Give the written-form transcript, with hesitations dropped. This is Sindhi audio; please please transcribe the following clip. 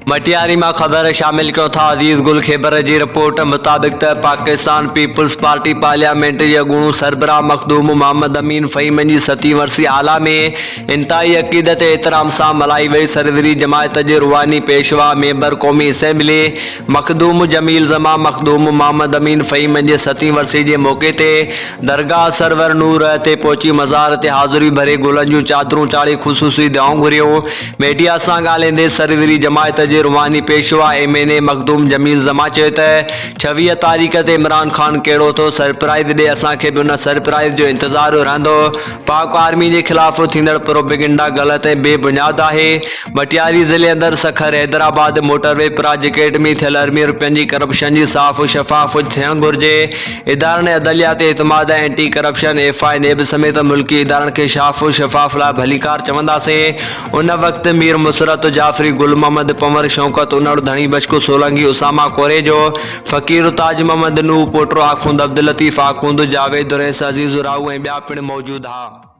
مٽياري مان خبر شامل ڪيون ٿا عزيز گل خيبر جي رپورٽ مطابق ته پاڪستان پيپلز پارٽي پارليامينٽ جي اڳوڻو سربراهه مخدوم محمد امين فهيم جي ستين ورسي هالا ۾ انتهائي عقيدت ۽ احترام سان ملهائي وئي سروري جماعت جي روحاني پيشوا ميمبر قومي اسيمبلي مخدوم جميل زمان مخدوم محمد امين فهيم جي ستين ورسي جي موقعي تي درگاهه سرور نور تي پهچي مزار تي حاضري ڀري گلن جون چادرون چاڙهي خصوصي دعائون گهريون. ميڊيا سان ڳالهائيندي سروري جماعت جي روحاني پيشوا M N A Makhdoom Jamil Zaman چيو ته 26 تاريخ تي عمران خان ڪهڙو ٿو سرپرائز ڏي اسان کي به ان سرپرائز جو انتظار رهندو، پاڪ آرمي جي خلاف ٿيندڙ پروپيگنڊا غلط ۽ بي بنياد آهي. مٽياري ضلعي اندر Sukkur Hyderabad motor V project ۾ ٿيل اربين روپين جي ڪرپشن جي صاف و شفاف ٿيڻ گهرجي، ادارن ۽ عدليا تي اعتماد ۽ anti corruption, F I NAB سميت ملڪي ادارن کي شاف و شفاف لاء ڀليڪار چونداسين، ان وقت مير مسرت جعفري، گل محمد پنور، شوڪت انڙ، ڌڻي بشڪ سولنگي، اسامه ڪوريجو، فقير تاج محمد نوح پوٽو، آخوند عبداللطيف آخوند، جاويد رئيس، عزيز راهو ۽ ٻيا پڻ موجود ها.